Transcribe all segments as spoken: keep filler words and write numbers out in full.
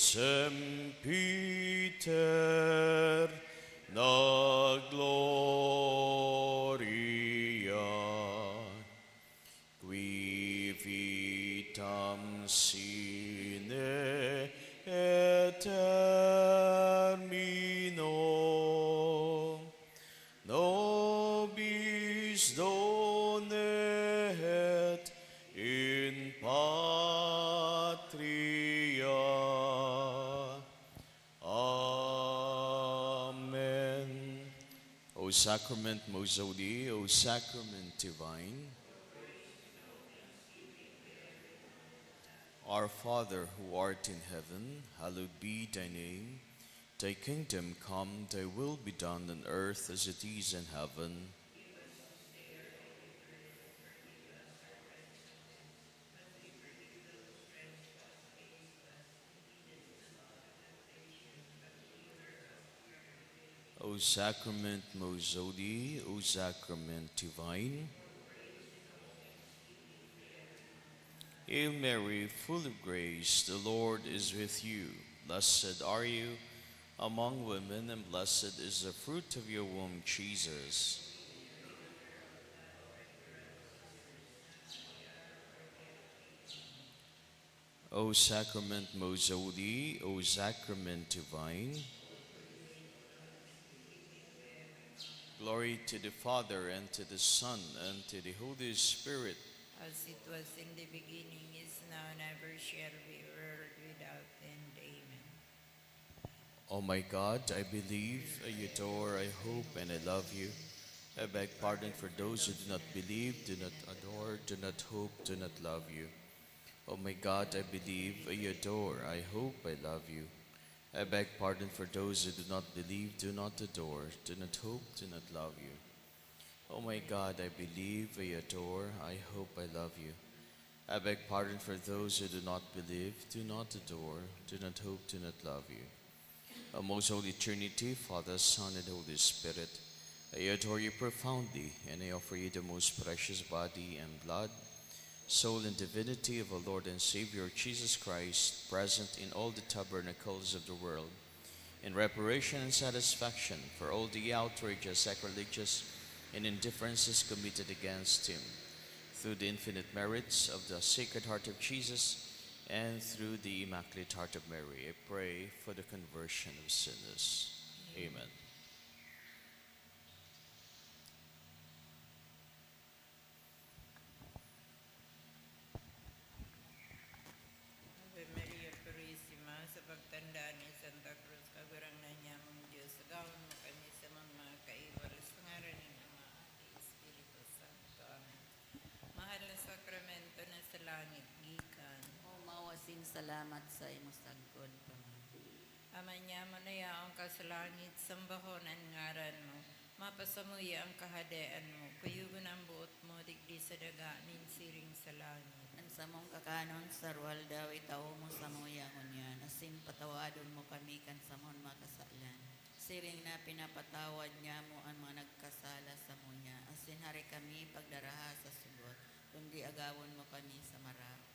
Saint Peter na gloria, qui vitam sine et termino nobis donet in patria. Amen. O sacrament most holy, O sacrament divine. Our Father who art in heaven, hallowed be thy name. Thy kingdom come, thy will be done on earth as it is in heaven. O sacrament most holy, O sacrament divine. Hail Mary, full of grace, the Lord is with you. Blessed are you among women, and blessed is the fruit of your womb, Jesus. O sacrament most holy, O sacrament divine. Glory to the Father, and to the Son, and to the Holy Spirit. As it was in the beginning, is now, and ever shall be, world without end. Amen. O my God, I believe, I adore, I hope, and I love you. I beg pardon for those who do not believe, do not adore, do not hope, do not love you. O my God, I believe, I adore, I hope, I love you. I beg pardon for those who do not believe, do not adore, do not hope, do not love you. O my God, I believe, I adore, I hope, I love you. I beg pardon for those who do not believe, do not adore, do not hope, do not love you. O most holy Trinity, Father, Son, and Holy Spirit, I adore you profoundly, and I offer you the most precious body and blood, soul, and divinity of our Lord and Savior Jesus Christ, present in all the tabernacles of the world, in reparation and satisfaction for all the outrages, sacrilegious, and indifferences committed against him, through the infinite merits of the Sacred Heart of Jesus and through the Immaculate Heart of Mary, I pray for the conversion of sinners. Amen. Ave Maria Purisima, sa pagtanda ni Santa Cruz, Kagurangnan nyamong Diyos, agawon mo kami sa mga kaiwal, sa ngaran nin Ama, Aki, Espiritu Santo. Amen. Mahal na sakramento na sa langit gikan. O Ama, asin salamat saimo sagkod pa man. Ama nyamo na yaon ka sa langit, sambahon an ngaran mo. Mapasamuya an kahadean mo, kuyogon an boot mo digdi sa daga nin siring sa langit. An samong kakanon sa aroaldaw itao mo samuya ngunyan, asin patawadon mo kami kan samong mga kasalan, siring na pinapatawad nyamo an mga nagkasala samuya, asin hare kami pagdaraha sa sugot, kundi agawon mo kami sa maraot.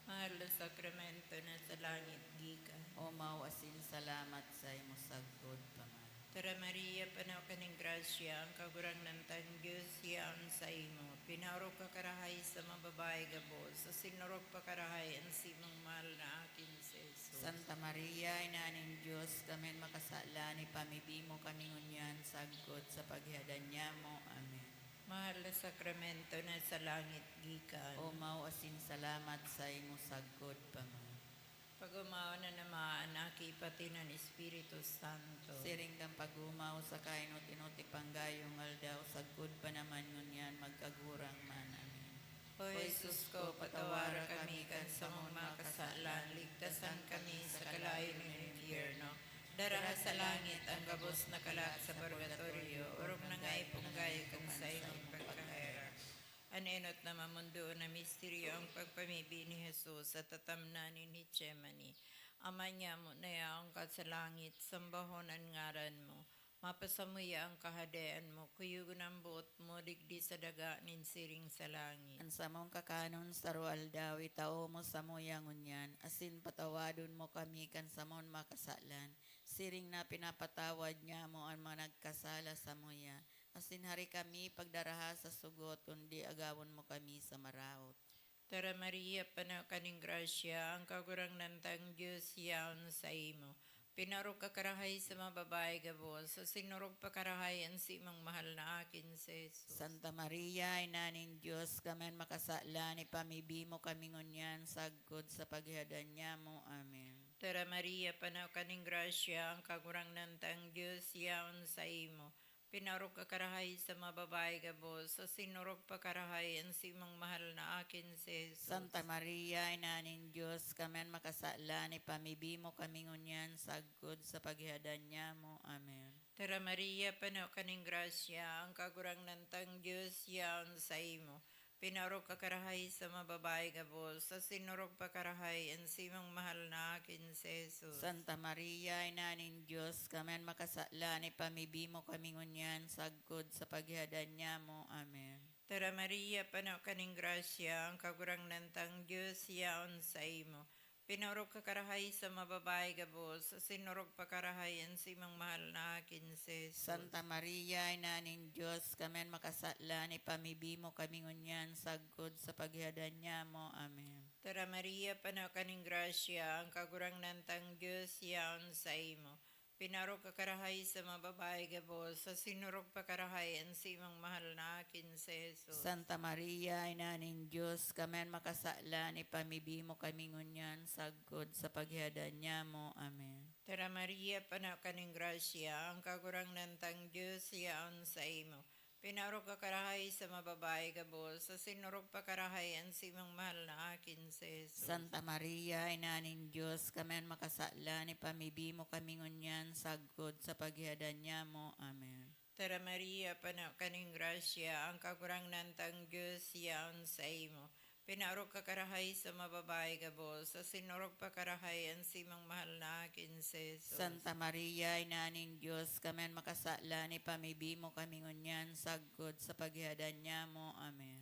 Mahal na sakramento na sa langit gikan. O Ama, asin salamat saimo sagkod pa man. Tara, Maria, pano ka nin grasya, ang Kagurangnan tang Dios yaon saimo. Pinaorog ka karahay sa mga babayi gabos, asin orog pa karahay an simong mahal na aki na si Jesus. Santa Maria, Ina nin Dios, kami an makasalan, ipamibi mo kami ngunyan sagkod sa paghihadan nyamo. Amen. Mahal na sakramento na sa langit gikan. O Ama, asin salamat saimo sagkod pa man. Pag-omaw na naman an Aki, pati an Espiritu Santo. Siring kan pag-omaw sa kainot-inot ipang gayong aldaw, sagkod pa naman ngunyan, magkagurang man. Amen. O Jesus ko, patawara kami kan samong mga kasalan, ligtasan kami sa kalayo nin impyerno. Daraha sa langit an gabos na kalag sa purgatorio, orog na nga ipong gayo kan saimong pagkaherak. An enot na mamundoon na misteryo, ang pagpamibi ni Jesus sa tatamnan nin Getsemani. Ama nyamo na yaon ka sa langit, sambahon an ngaran mo. Mapasamuya an Kahadean mo, kuyogon an boot mo digdi sa daga nin siring sa langit. An samong kakanon sa aroaldaw itao mo samuya ngunyan, asin patawadon mo kami kan samon makasalan, siring na pinapatawad nyamo an mga nagkasala samuya. Asin hari kami pagdaraha sa sugot, kundi agawon mo kami sa maraot. Tara Maria, pano ka nin grasya, ang Kagurangnan tang Dios yaon saimo. Pinaorog ka karahay sa mga babayi gabos, asin orog pa karahay an simong mahal na akin si Jesus. Santa Maria, Ina nin Dios, kami an makasalan, ipamibi mo kami ngunyan sagkod sa paghihadan nyamo. Amen. Tara Maria, pano ka nin grasya, ang Kagurangnan tang Dios yaon saimo. Pinaorog ka karahay sa mga babayi gabos, asin orog pa karahay an simong mahal na akin si Jesus. Santa Maria, Ina nin Dios, kami an makasalan, ipamibi mo kami ngunyan sagkod sa paghihadan nyamo. Amen. Tara Maria, pano ka nin grasya, ang Kagurangnan tang Dios yaon saimo. Pinaorog ka karahay sa mga babayi gabos, asin orog pa karahay an simong mahal na akin si Jesus. Santa Maria, Ina nin Dios, kami an makasalan, ipamibi mo kami ngunyan sagkod sa paghihadan nyamo. Amen. Tara Maria, pano ka nin grasya, ang Kagurangnan tang Dios yaon saimo. Pinaorog ka karahay sa mga babayi gabos, asin orog pa karahay an simong mahal na akin si Jesus. Santa Maria, Ina nin Dios, kami an makasalan, ipamibi mo kami ngunyan sagkod sa paghihadan nyamo. Amen. Tara Maria, pano ka nin grasya, ang Kagurangnan tang Dios yaon saimo. Pinaorog ka karahay sa mga babayi gabos, asin orog pa karahay an simong mahal na akin si Jesus. Santa Maria, Ina nin Dios, kami an makasalan, ipamibi mo kami ngunyan sagkod sa paghihadan nyamo. Amen. Tara Maria, pano ka nin grasya, ang Kagurangnan tang Dios yaon saimo. Pinaorog ka karahay sa mga babayi gabos, asin orog pa karahay an simong mahal na akin si Jesus. Santa Maria, Ina nin Dios, kami an makasalan, ipamibi mo kami ngunyan sagkod sa paghihadan nyamo. Amen. Tara Maria, pano ka nin grasya, ang Kagurangnan tang Dios yaon saimo. Pinaorog ka karahay sa mga babayi gabos, asin orog pa karahay an simong mahal na akin si Jesus. Santa Maria, Ina nin Dios, kami an makasalan, ipamibi mo kami ngunyan sagkod sa paghihadan nyamo. Amen.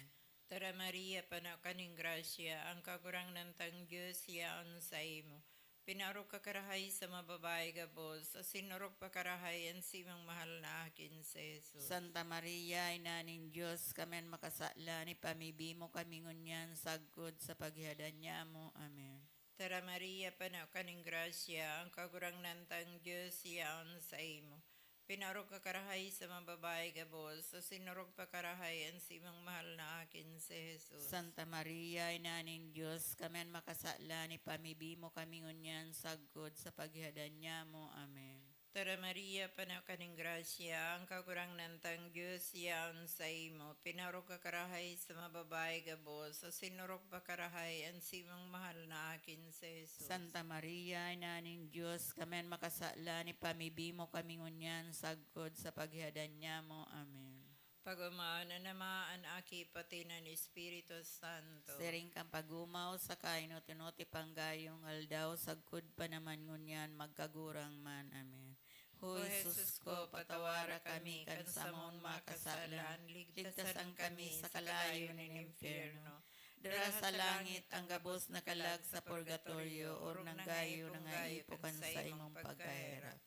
Tara Maria, pano ka nin grasya, ang Kagurangnan tang Dios yaon saimo. Pinaorog ka karahay sa mga babayi gabos, asin orog pa karahay an simong mahal na akin si Jesus. Santa Maria, Ina nin Dios, kami an makasalan, ipamibi mo kami ngunyan sagkod sa paghihadan nyamo. Amen. Tara Maria, pano ka nin grasya, ang Kagurangnan tang Dios yaon saimo. Pinaorog ka karahay sa mga babayi gabos, asin orog pa karahay an simong mahal na akin si Jesus. Santa Maria, Ina nin Dios, kami an makasalan, ipamibi mo kami ngunyan sagkod sa paghihadan nyamo. Amen. Tara Maria, pano ka nin grasya, ang Kagurangnan tang Dios yaon saimo. Pinaorog ka karahay sa mga babayi gabos, asin orog pa karahay an simong mahal na akin si Jesus. Santa Maria, Ina nin Dios, kami an makasalan, ipamibi mo kami ngunyan sagkod sa paghihadan nyamo. Amen. Pag-omaon an Ama, an Aki, pati an Espiritu Santo. Siring kan pag-omaw sa kainot-inot, ipanggayong aldaw, sagkod pa naman ngunyan, magkagurang man. Amen. O Jesus ko, patawara kami kan samong mga kasalan, ligtasan kami sa kalayo nin impyerno. Dara sa langit ang gabos na kalag sa purgatorio, orog na gayo nangaipo kan saimong pagkaherak.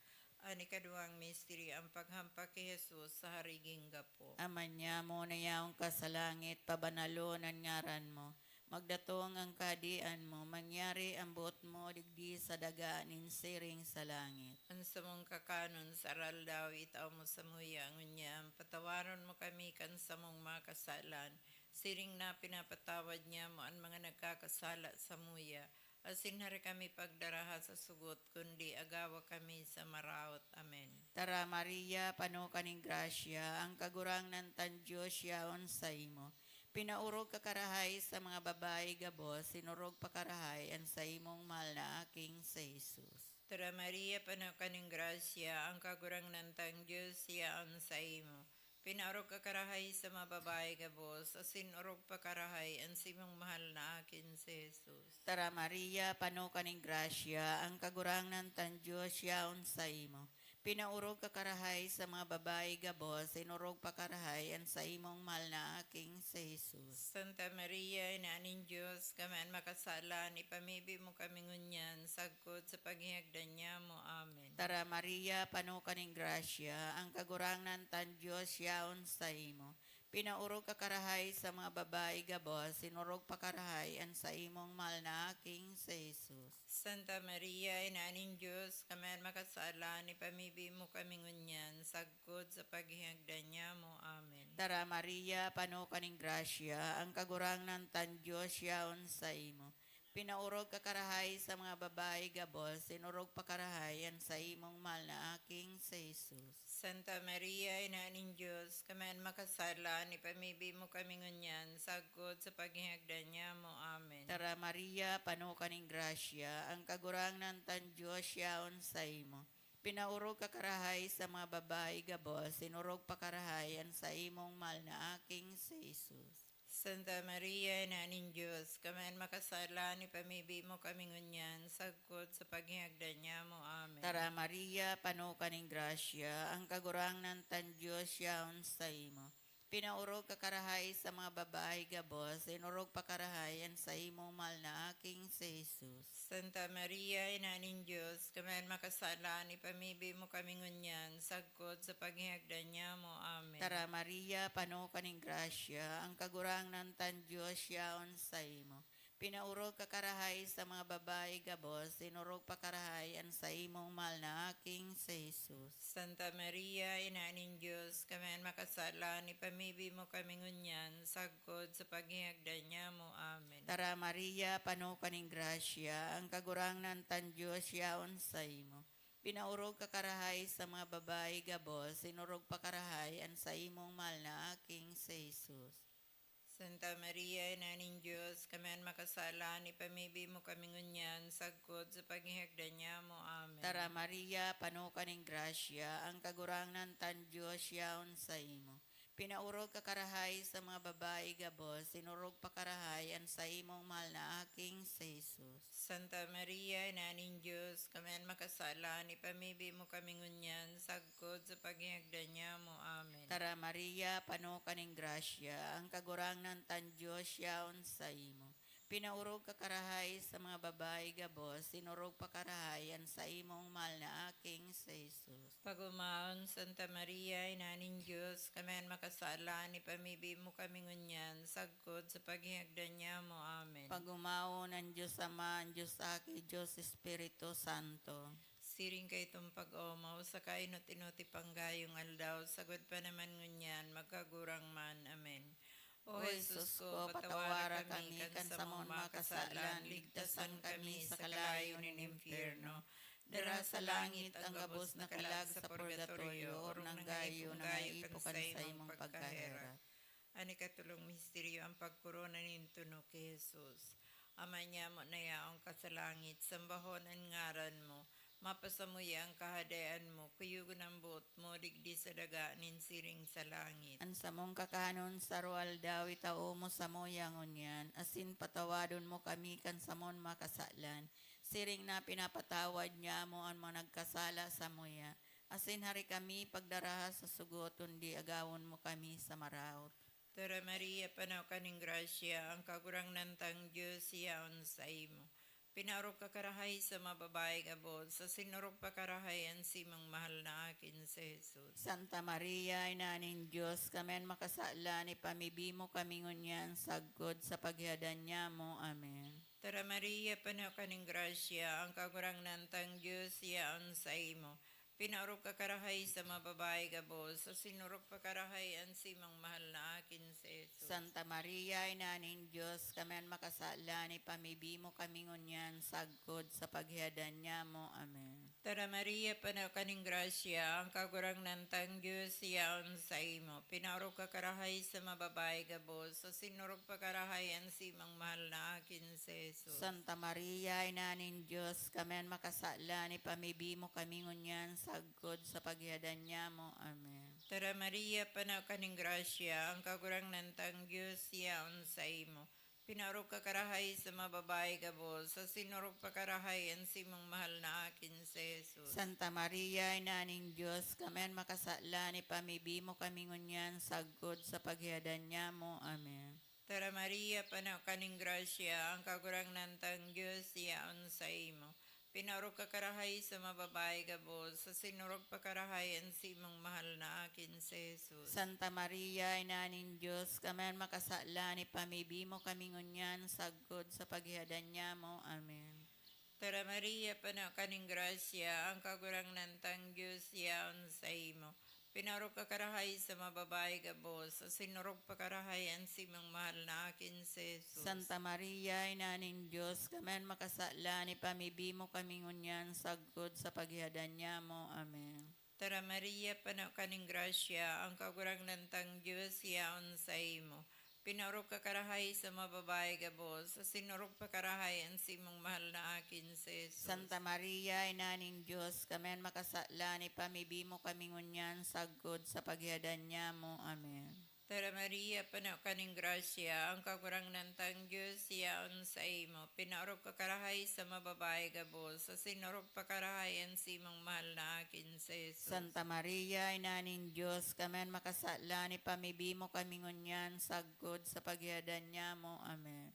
An ikaduwang misteryo, an paghampak ki Jesus sa hariging gapo. Ama nyamo na yaon ka sa langit, pabanalon an ngaran mo. Magdatong an kahadean mo, mangyari an boot mo digdi sa daga nin siring sa langit. An samong kakanon sa aroaldaw itao mo samuya ngunyan, patawaron mo kami kan samong mga kasalan, siring na pinapatawad nyamo an mga nagkakasala samuya. Asin hari kami pagdaraha sa sugot, kundi agawa kami sa maraot. Amen. Tara, Maria, pano ka nin grasya, ang Kagurangnan tan Dios yaon saimo. Pinaorog ka karahay sa mga babayi gabos, sinorog pa karahay an saimong mahal na aking si Jesus. Tara, Maria, pano ka nin grasya, ang Kagurangnan tang Dios yaon saimo. Pinaorog ka karahay sa mga babayi gabos, asin orog pa karahay an simong mahal na aking si Jesus. Tara, Maria, pano ka nin grasya, ang Kagurangnan tan Dios yaon saimo. Pinaorog ka karahay sa mga babayi gabos, inorog pa karahay an saimong mahal na Aking si Jesus. Santa Maria, Ina nin Dios, kami an makasalan, ipamibi mo kami ngunyan, sagkod sa paghihagdan niamo. Amen. Tara, Maria, pano ka nin grasya, ang Kagurangnan tan Dios yaon saimo. Pinaorog ka karahay sa mga babayi gabos, inorog pa karahay an saimong mahal na Aking si Jesus. Santa Maria, Ina nin Dios, kami an makasalan, ipamibi mo kami ngunyan, sagkod sa paghihagdan niamo. Amen. Tara, Maria, pano ka nin grasya, ang Kagurangnan tan Dios yaon saimo. Pinaorog ka karahay sa mga babayi gabos, inorog pa karahay an saimong mahal na Aking si Jesus. Santa Maria, Ina nin Dios, kami an makasalan, ipamibi mo kami ngunyan, sagkod sa paghihagdan niamo. Amen. Tara, Maria, pano ka nin grasya, ang Kagurangnan tan Dios yaon saimo. Pinaorog ka karahay sa mga babayi gabos, inorog pa karahay an saimong mahal na Aking si Jesus. Santa Maria, Ina nin Dios, kami an makasalan, ipamibi mo kami ngunyan, sagkod sa paghihagdan niamo. Amen. Tara, Maria, pano ka nin grasya, ang Kagurangnan tan Dios yaon saimo. Pinaorog ka karahay sa mga babayi gabos, inorog pa karahay an saimong mahal na Aking si Jesus. Santa Maria, Ina nin Dios, kami an makasalan, ipamibi mo kami ngunyan, sagkod sa paghihagdan niamo. Amen. Tara, Maria, pano ka nin grasya, ang Kagurangnan tan Dios yaon saimo. Pinaorog ka karahay sa mga babayi gabos, inorog pa karahay an saimong mahal na Aking si Jesus. Santa Maria, Ina nin Dios, kami an makasalan, ipamibi mo kami ngunyan, sagkod sa paghihagdan niamo. Amen. Tara, Maria, pano ka nin grasya, ang Kagurangnan tan Dios yaon saimo. Pinaorog ka karahay sa mga babayi gabos, inorog pa karahay an saimong mahal na Aking si Jesus. Santa Maria, Ina nin Dios, kami an makasalan, ipamibi mo kami ngunyan, sagkod sa paghihagdan niamo. Amen. Tara, Maria, pano ka nin grasya, ang Kagurangnan tan Dios yaon saimo. Pinaorog ka karahay sa mga babayi gabos, inorog pa karahay an saimong mahal na Aking si Jesus. Santa Maria, Ina nin Dios, kami an makasalan, ipamibi mo kami ngunyan, sagkod sa paghihagdan niamo. Amen. Tara, Maria, pano ka nin grasya, ang Kagurangnan tan Dios yaon saimo. Pinaorog ka karahay sa mga babayi gabos, inorog pa karahay an saimong mahal na Aking si Jesus. Pag-omaon, Santa Maria, Ina nin Dios, kami an makasalan, ipamibi mo kami ngunyan, sagkod sa paghihagdan niamo. Amen. Pag-omaon, an Dios Ama, an Dios Aki, Dios Espiritu Santo. Siring kaitong pag-omaw, saka inot-inoti panggayong aldaw, sagkod pa naman ngunyan, magkagurang man. Amen. O Jesus ko, patawara kami kan samong mga kasalan, ligtasan kami sa kalayo nin impyerno. Dara sa langit ang gabos na kalag sa purgatorio, orog nanggayo na maipo kan saimong pagkaherak. An ikatolong misteryo, an pagkorona nin tunok ki Jesus. Ama niamo na yaon ka sa langit, sambahon an ngaran mo. Mapasamuya an kahadean mo, kuyogon an boot mo digdi sa daga nin siring sa langit. An samong kakanon sa aroaldaw itao mo samuya ngunyan, asin patawadon mo kami kan samon mga kasalan, siring na pinapatawad niamo an mga nagkasala samuya. Asin hari kami pagdaraha sa sugot, kundi agawon mo kami sa maraot. Tara, Maria, pano ka nin grasya, ang Kagurangnan tang Dios yaon saimo. Pinaorog ka karahay sa mga babayi gabos, asin orog pa karahay an simong mahal na akin si Jesus. Santa Maria, Ina nin Dios, kami an makasalan, ipamibi mo kami ngunyan sagkod sa paghihadan nyamo. Amen. Tara, Maria, pano ka nin grasya, ang Kagurangnan tang Dios yaon saimo. Pinaorog ka karahay sa mga babayi gabos, asin orog pa karahay an simong mahal na akin si Jesus. Santa Maria, Ina nin Dios, kami an makasalan, ipamibi mo kami ngunyan sagkod sa paghihadan nyamo. Amen. Tara, Maria, pano ka nin grasya, ang Kagurangnan tang Dios yaon saimo. Pinaorog ka karahay sa mga babayi gabos, asin orog pa karahay an simong mahal na akin si Jesus. Santa Maria, Ina nin Dios, kami an makasalan, ipamibi mo kami ngunyan sagkod sa paghihadan nyamo. Amen. Tara, Maria, pano ka nin grasya, ang Kagurangnan tang Dios yaon saimo. Pinaorog ka karahay sa mga babayi gabos, asin orog pa karahay an simong mahal na akin si Jesus. Santa Maria, Ina nin Dios, kami an makasalan, ipamibi mo kami ngunyan sagkod sa paghihadan nyamo. Amen. Tara Maria, pano ka nin grasya, ang Kagurangnan tang Dios yaon saimo. Pinaorog ka karahay sa mga babayi gabos, asin orog pa karahay an simong mahal na akin si Jesus. Santa Maria, Ina nin Dios, kami an makasalan, ipamibi mo kami ngunyan sagkod sa paghihadan nyamo. Amen. Tara Maria, pano ka nin grasya, ang Kagurangnan tang Dios yaon saimo. Pinaorog ka karahay sa mga babayi gabos, asin orog pa karahay an simong mahal na akin si Jesus. Santa Maria, Ina nin Dios, kami an makasalan, ipamibi mo kami ngunyan sagkod sa paghihadan nyamo. Amen. Tara Maria, pano ka nin grasya, ang Kagurangnan tang Dios yaon saimo. Pinaorog ka karahay sa mga babayi gabos, asin orog pa karahay an simong mahal na akin si Jesus. Santa Maria, Ina nin Dios, kami an makasalan, ipamibi mo kami ngunyan sagkod sa paghihadan nyamo. Amen. Tara Maria, pano ka nin grasya, ang Kagurangnan tang Dios yaon saimo. Pinaorog ka karahay sa mga babayi gabos, asin orog pa karahay an simong mahal na akin si Jesus. Santa Maria, Ina nin Dios, kami an makasalan, ipamibi mo kami ngunyan sagkod sa paghihadan nyamo. Amen.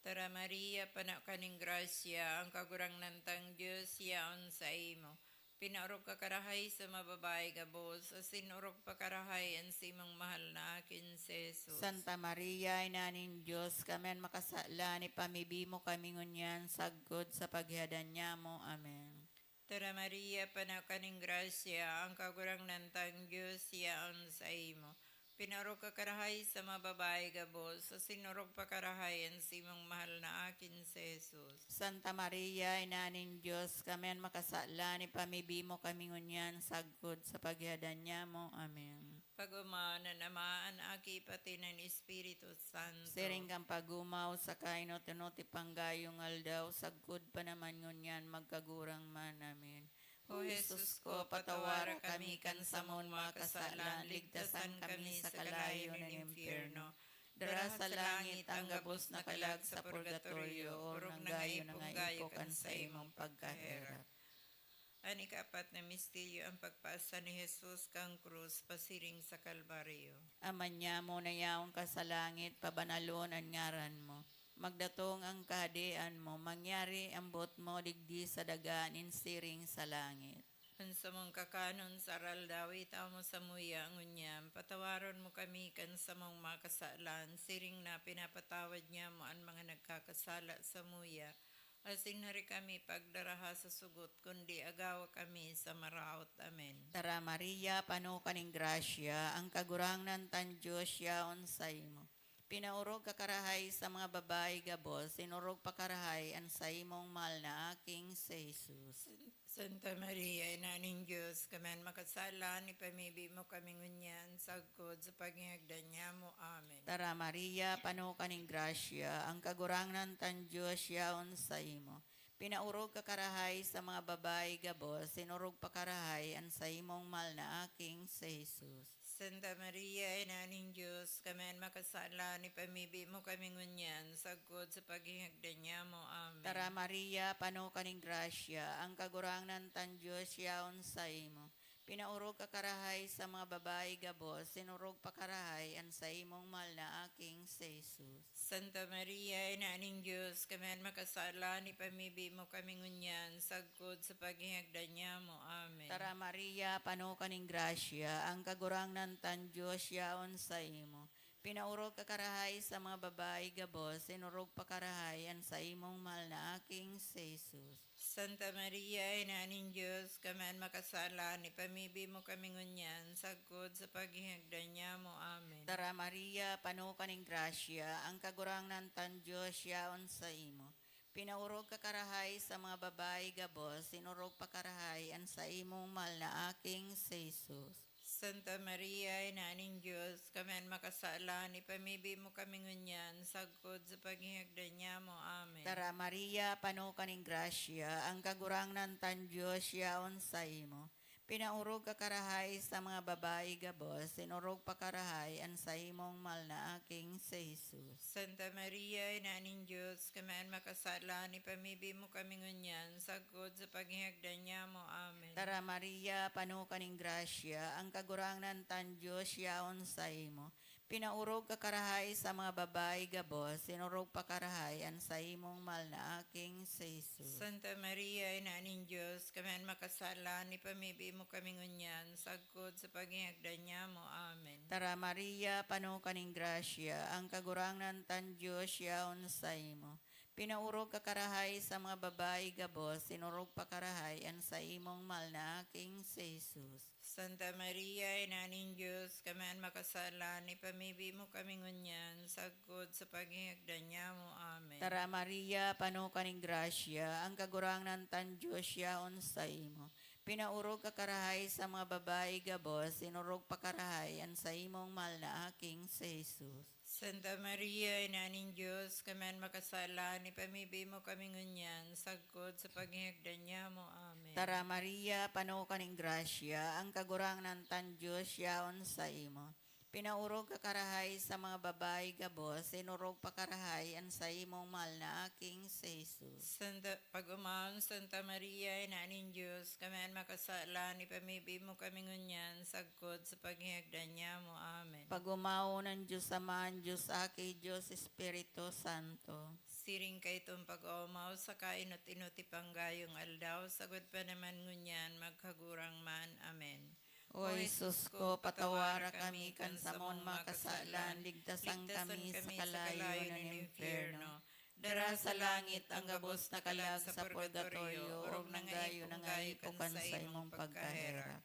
Tara Maria, pano ka nin grasya, ang Kagurangnan tang Dios yaon saimo. Pinaorog ka karahay sa mga babayi gabos, asin orog pa karahay an simong mahal na akin si Jesus. Santa Maria, Ina nin Dios, kami an makasalan, ipamibi mo kami ngunyan sagkod sa paghihadan nyamo. Amen. Tara Maria, pano ka nin grasya, ang Kagurangnan tang Dios yaon saimo. Pinaorog ka karahay sa mga babayi gabos, asin orog pa karahay an simong mahal na akin si Jesus. Santa Maria, Ina nin Dios, kami an makasalan, ipamibi mo kami ngunyan sagkod sa paghihadan nyamo. Amen. Pag-omawan an Ama, an Aki, pati an Espiritu Santo. Siring kan pag-omaw sa kainot-inot, ipanggayo nga aldaw, sagkod pa naman ngunyan, magkagurang man. Amen. O Jesus ko, patawara kami kan samong mga kasalan, ligtasan kami sa kalayo nin impyerno. Dara sa langit ang gabos na kalag sa purgatorio, orog na nga iponggayo kan saimong pagkaherak. An ikaapat na misteryo, ang pagpaasa ni Jesus kan krus pasiring sa Kalbaryo. Ama nyamo na yaon ka sa langit, pabanalon an ngaran mo. Magdatong ang kahadean mo, mangyari ang boot mo digdi sa daga nin siring sa langit. An samong kakanon sa aroaldaw, itao mo samuya ngunyan. Patawaron mo kami kan samong mga kasalan, siring na pinapatawad nyamo an mga nagkakasala samuya. Asin hari kami pagdaraha sa sugot, kundi agawa kami sa maraot. Amen. Tara, Maria, pano ka nin grasya, ang Kagurangnan tan Dios yaon saimo. Pinaorog ka karahay sa mga babayi gabos, sinorog pa karahay an saimong mahal na aking si Jesus. Santa Maria, Ina nin Dios, kami an makasalan, ipamibi mo kami ngunyan, sagkod sa paghingagdan nyamo. Amen. Tara, Maria, pano ka nin grasya, ang Kagurangnan tan Dios yaon saimo. Pinaorog ka karahay sa mga babayi gabos, sinorog pa karahay an saimong mahal na aking si Jesus. Santa Maria, Ina nin Dios, kami an makasalan, ipamibi mo kami ngunyan, sagkod sa paghingagdan nyamo. Amen. Tara, Maria, pano ka nin grasya, ang Kagurangnan tan Dios yaon saimo. Pinaorog ka karahay sa mga babayi gabos, sinorog pa karahay an saimong mahal na aking si Jesus. Santa Maria, Ina nin Dios, kami an makasalan, ipamibi mo kami ngunyan, sagkod sa paghingagdan nyamo. Amen. Tara, Maria, pano ka nin grasya, ang Kagurangnan tan Dios yaon saimo. Pinaorog ka karahay sa mga babayi gabos, sinorog pa karahay an saimong mahal na aking si Jesus. Santa Maria, Ina nin Dios, kami an makasalan, ipamibi mo kami ngunyan, sagkod sa paghingagdan nyamo. Amen. Tara, Maria, pano ka nin grasya, ang Kagurangnan tan Dios yaon saimo. Pinaorog ka karahay sa mga babayi gabos, sinorog pa karahay an saimong mahal na aking si Jesus. Santa Maria, Ina nin Dios, kami an makasalan, ipamibi mo kami ngunyan, sagkod sa paghingagdan nyamo. Amen. Tara, Maria, pano ka nin grasya, ang Kagurangnan tan Dios yaon saimo. Pinaorog ka karahay sa mga babayi gabos, asin orog pa karahay an saimong mahal na aking si Jesus. Santa Maria, Ina nin Dios, kami an makasala, ipamibi mo kami ngunyan, sagkod sa paghihagdan niamo. Amen. Tara, Maria, pano ka nin grasya, ang Kagurangnan tang Dios yaon saimo. Pinaorog ka karahay sa mga babayi gabos, asin orog pa karahay an saimong mahal na aking si Jesus. Santa Maria, Ina nin Dios, kami an makasala, ipamibi mo kami ngunyan, sagkod sa paghihagdan niamo. Amen. Tara, Maria, pano ka nin grasya, ang Kagurangnan tang Dios yaon saimo. Pinaorog ka karahay sa mga babayi gabos, asin orog pa karahay an saimong mahal na aking si Jesus. Santa Maria, Ina nin Dios, kami an makasala, ipamibi mo kami ngunyan, sagkod sa paghihagdan niamo. Amen. Tara, Maria, pano ka nin grasya, ang Kagurangnan tang Dios yaon saimo. Pinaorog ka karahay sa mga babayi gabos, asin orog pa karahay an saimong mahal na aking si Jesus. Santa Maria, Ina nin Dios, kami an makasala, ipamibi mo kami ngunyan, sagkod sa paghihagdan niamo. Amen. Tara, Maria, pano ka nin grasya, ang Kagurangnan tang Dios yaon saimo. Pinaorog ka karahay sa mga babayi gabos, asin orog pa karahay an saimong mahal na aking si Jesus. Santa, pag-omawon, Santa Maria, Ina nin Dios, kami an makasala, ipamibi mo kami ngunyan, sagkod sa paghihagdan niamo. Amen. Pag-omawon an Dios Ama, an Dios Aki, Dios Espiritu Santo. Siring kaitong pag-oomaw sa kainot-inot ipanggayong aldaw, sagkod pa naman ngunyan, magkagurang man. Amen. O Jesus ko, patawara kami kan samon makasalan, ligtasan kami sa kalayo nin impyerno. Dara sa langit ang gabos na kalag sa purgatorio, orog nang gayo nangaipo kan saimong pagkaherak.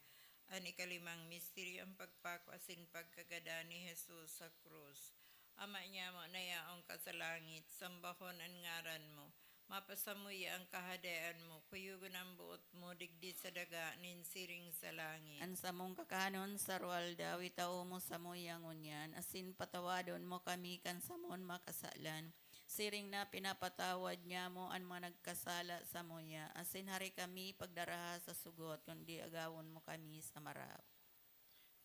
An ikalimang misteryo, ang pagpako asin pagkagadan ni Jesus sa krus. Ama niamo na yaon ka sa langit, sambahon an ngaran mo. Mapasamuya an kahadean mo, kuyogon an boot mo digdi sa daga nin siring sa langit. An samong kakanon sa aroaldaw, itao mo samuya ngunyan, asin patawadon mo kami kan samon makasalan, siring na pinapatawad niamo an mga nagkasala samuya, asin hari kami pagdaraha sa sugot, kundi agawon mo kami sa maraot.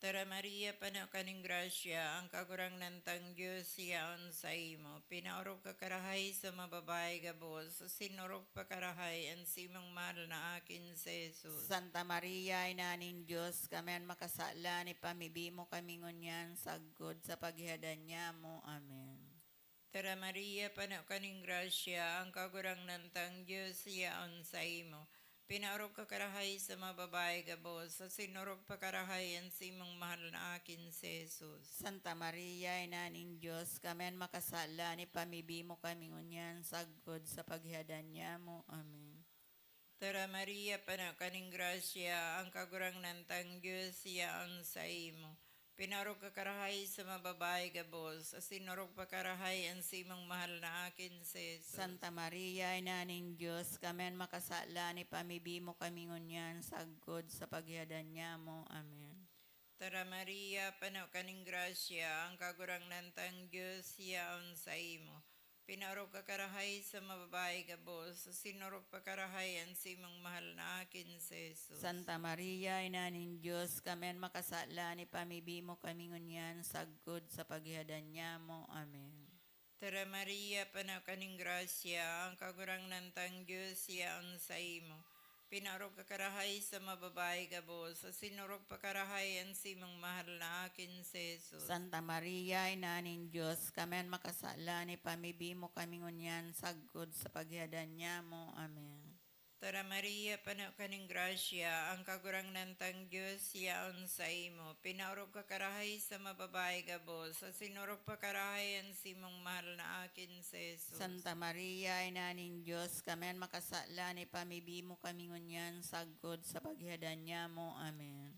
Tara, Maria, pano ka nin grasya, ang Kagurangnan tang Dios yaon saimo. Pinaorog ka karahay sa mga babayi gabos, asin orog pa karahay an simong mahal na akin si Jesus. Santa Maria, Ina nin Dios, kami an makasalan, ipamibi mo kami ngunyan sagkod sa paghihadan niamo. Amen. Tara, Maria, pano ka nin grasya, ang Kagurangnan tang Dios yaon saimo. Pinaorog ka karahay sa mga babayi gabos, asin orog pa karahay an simong mahal na akin si Jesus. Santa Maria, Ina nin Dios, kami an makasalan, ipamibi mo kami ngunyan sagkod sa paghihadan niamo. Amen. Tara, Maria, pano ka nin grasya, ang Kagurangnan tang Dios yaon saimo. Pinaorog ka karahay sa mga babayi gabos, asin orog pa karahay an simong mahal na akin si Jesus. Santa Maria, Ina nin Dios, kami an makasalan, ipamibi mo kami ngunyan sagkod sa paghihadan niamo. Amen. Tara, Maria, pano ka nin grasya, ang Kagurangnan tang Dios yaon saimo. Pinaorog ka karahay sa mga babayi gabos, asin orog pa karahay an simong mahal na akin si Jesus. Santa Maria, Ina nin Dios, kami an makasalan, ipamibi mo kami ngunyan sagkod sa paghihadan niamo. Amen. Tara, Maria, pano ka nin grasya, ang Kagurangnan tang Dios yaon saimo. Pinaorog ka karahay sa mga babayi gabos, asin orog pa karahay an simong mahal na akin si Jesus. Santa Maria, Ina nin Dios, kami an makasalan, ipamibi mo kami ngunyan sagkod sa paghihadan niamo. Amen. Tara, Maria, pano ka nin grasya, ang Kagurangnan tang Dios yaon saimo. Pinaorog ka karahay sa mga babayi gabos, asin orog pa karahay an simong mahal na akin si Jesus. Santa Maria, Ina nin Dios, kami an makasalan, ipamibi mo kami ngunyan sagkod sa paghihadan niamo. Amen.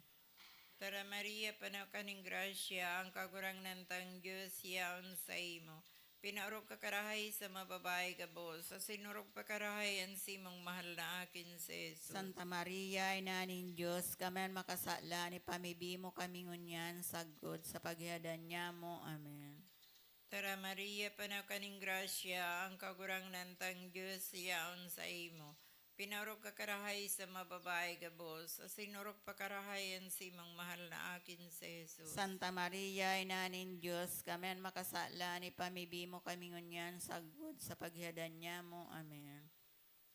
Tara, Maria, pano ka nin grasya, ang Kagurangnan tang Dios yaon saimo. Pinaorog ka karahay sa mga babayi gabos, asin orog pa karahay an simong mahal na akin si Jesus. Santa Maria, Ina nin Dios, kami an makasalan, ipamibi mo kami ngunyan sagkod sa paghihadan niamo. Amen. Tara, Maria, pano ka nin grasya, ang Kagurangnan tang Dios yaon saimo. Pinaorog ka karahay sa mababae gabos, asin orog pa karahay an simong mahal na akin si Jesus. Santa Maria, Ina nin Dios, kami an makasalan, ipamibi mo kami ngunyan sagkod sa paghihadan nyamo. Amen.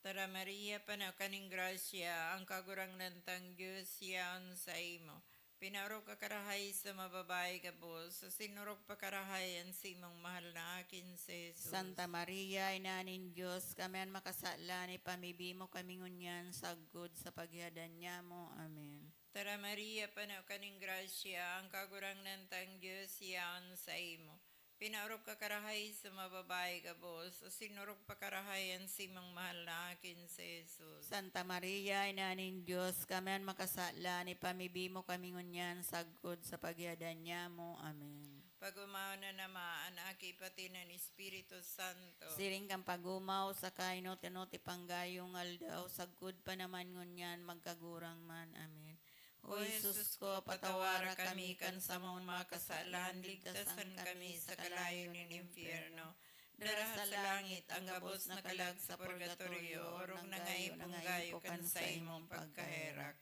Tara, Maria, pano ka nin grasya, ang Kagurangnan tang Dios yaon saimo. Pinaorog ka karahay sa mababae gabos, asin orog pa karahay an simong mahal na akin si Jesus. Santa Maria, Ina nin Dios, kami an makasalan, ipamibi mo kami ngunyan sagkod sa paghihadan nyamo. Amen. Tara, Maria, pano ka nin grasya, ang Kagurangnan tang Dios yaon saimo. Pinaorog ka karahay sa mababae gabos, asin orog pa karahay an simong mahal na akin si Jesus. Santa Maria, Ina nin Dios, kami an makasalan, ipamibi mo kami ngunyan sagkod sa paghihadan nyamo. Amen. Pag-omaw na naman an Aki, pati nin Espiritu Santo. Siring kan pag-omaw sa kainot-inot, ipanggayong aldaw, sagkod pa naman ngunyan, magkagurang man. Amen. O Jesus ko, patawara kami kan samong mga kasalan, ligtasan kami sa kalayo nin impyerno. Dara sa langit ang gabos na kalag sa purgatorio, orog na nga ipanggayo kan saimong pagkaherak.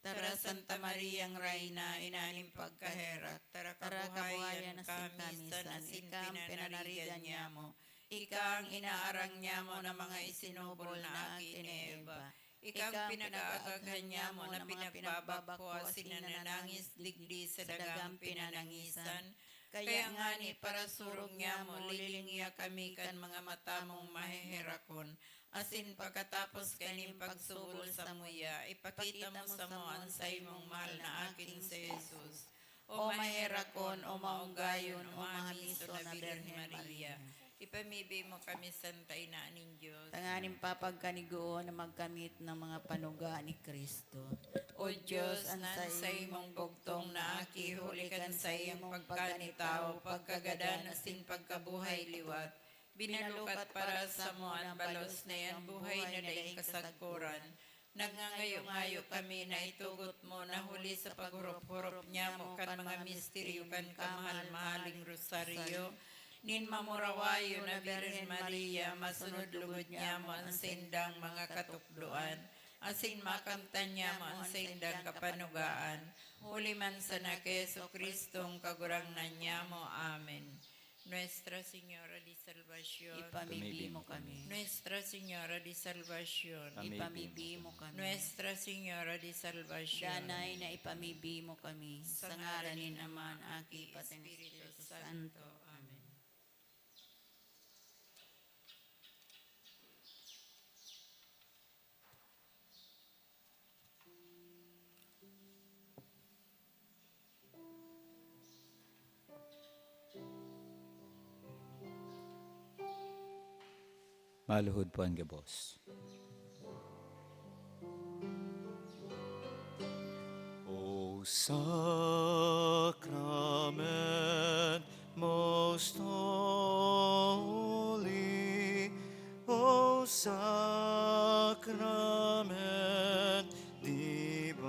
Tara, Santa Mariang Reyna, Ina nin pagkaherak, tara, kabuhayan kami san asin pinanarigan nyamo. Ika an inaarang nyamo na mga isinubol na aki ni Eva. Ika an pinag-aagaghan nyamo na pinagbabakho asin nananangis digdi sa dagang pinanangisan. Kaya ngani, parasurog nyamo, lilingia kami kan mga mata mong maheherakon, asin pagkatapos kaining pagsubol samuya, ipakita mo samo an saimong mahal na akin si Jesus. O maherakon, o maunggayon, o mahamiso na Birhen Maria, ipamibi mo kami, Santa Ina nin Dios, tanganing papagkanigoon na magkamit ng mga panuga ni Cristo. O Dios, an saimong bugtong na aki, huli kan saiyang pagkanitawo, pagkagadan, asin pagkabuhay liwat, binalukat para samo an balos na iyan buhay na daing kasagkoran. Nagngangayo-ngayo kami na itugot mo na huli sa paghurop-hurop nyamo kan mga misteryo kan kamahal-mahaling rosaryo nin mamurawayon na Birhen Maria, masunod lugod nyamo an saindang mga katukdoan, asin makamtan nyamo an saindang kapanugaan, huli man sana ki Jesu-Cristong Kagurangnan nyamo. Amen. Nuestra Señora de Salvacion, ipamibi mo kami. Nuestra Señora de Salvacion, ipamibi mo kami. Nuestra Señora de Salvacion, danay na ipamibi mo kami. Sa ngaran nin Ama, Aki, pati nin Espiritu Santo. Amen. Maluhod po ang gabos. O sacrament most holy, O sacrament divine,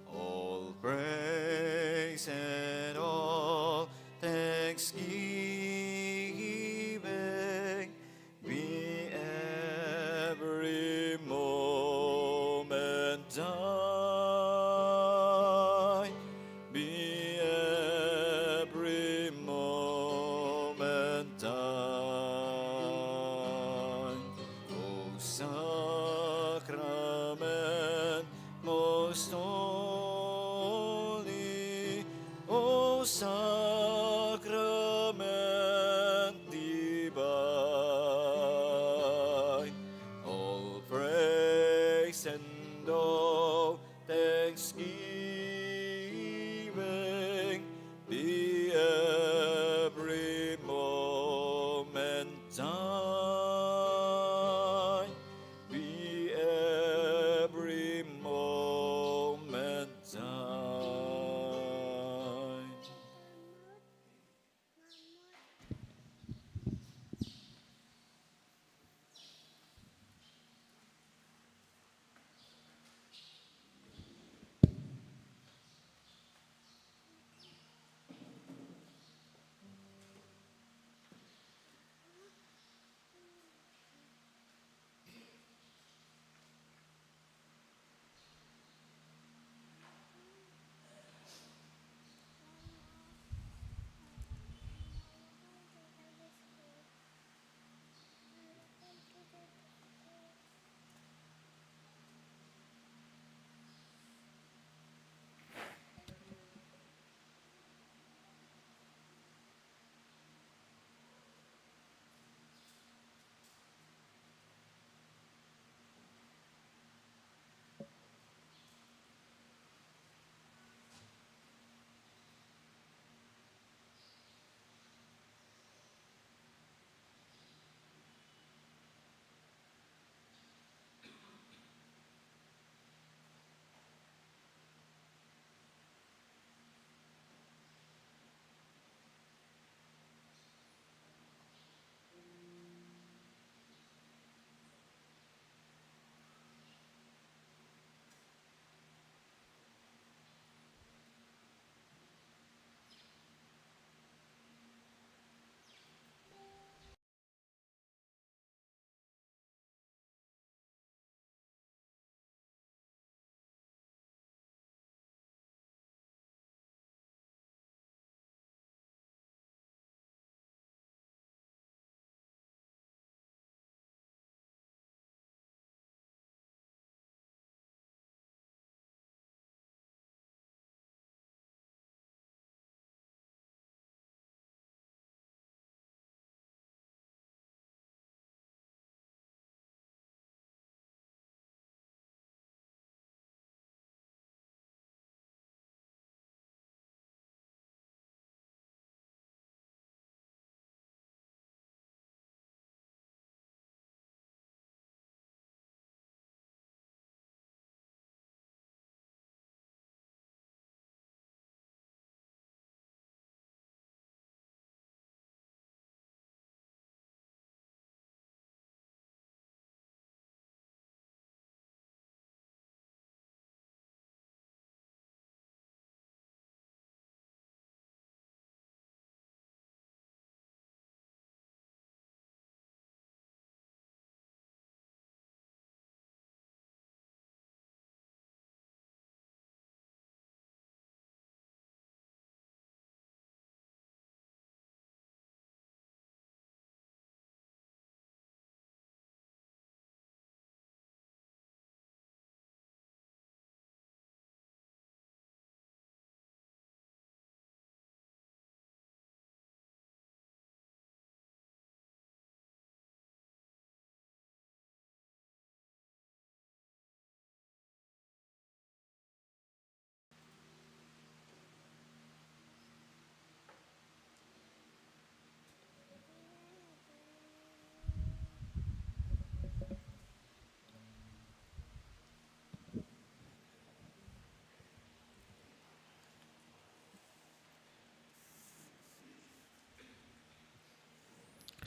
all praise and all thanksgiving be every moment thine, be every moment thine.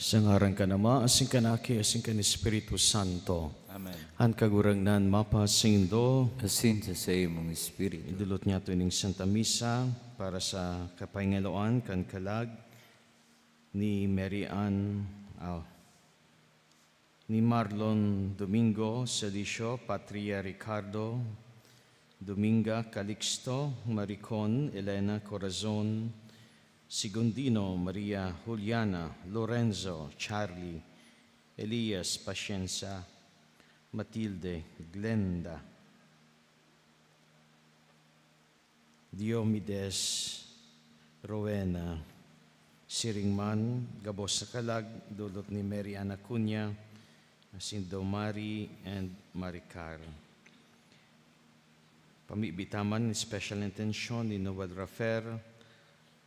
Sa ngaran kan Ama, asin kan Aki, asin kan Espiritu Santo. Amen. An Kagurangnan mapasaindo. Asin sa saimong espiritu. Idulot niyato ining Santa Misa para sa kapahingaloan kan kalag ni Mary Ann, ah, ni Marlon Domingo Salicio, Patria Ricardo, Dominga Calixto, Maricon Elena Corazon, Segundino Maria Juliana, Lorenzo Charlie, Elias Pacienza, Matilde Glenda, Diomedes Rowena, siring man gabos na kalag, dulot ni Mary Ann Acuña, asin Domari and Maricar. Pamibi ta man special intention ni Noel Rafer,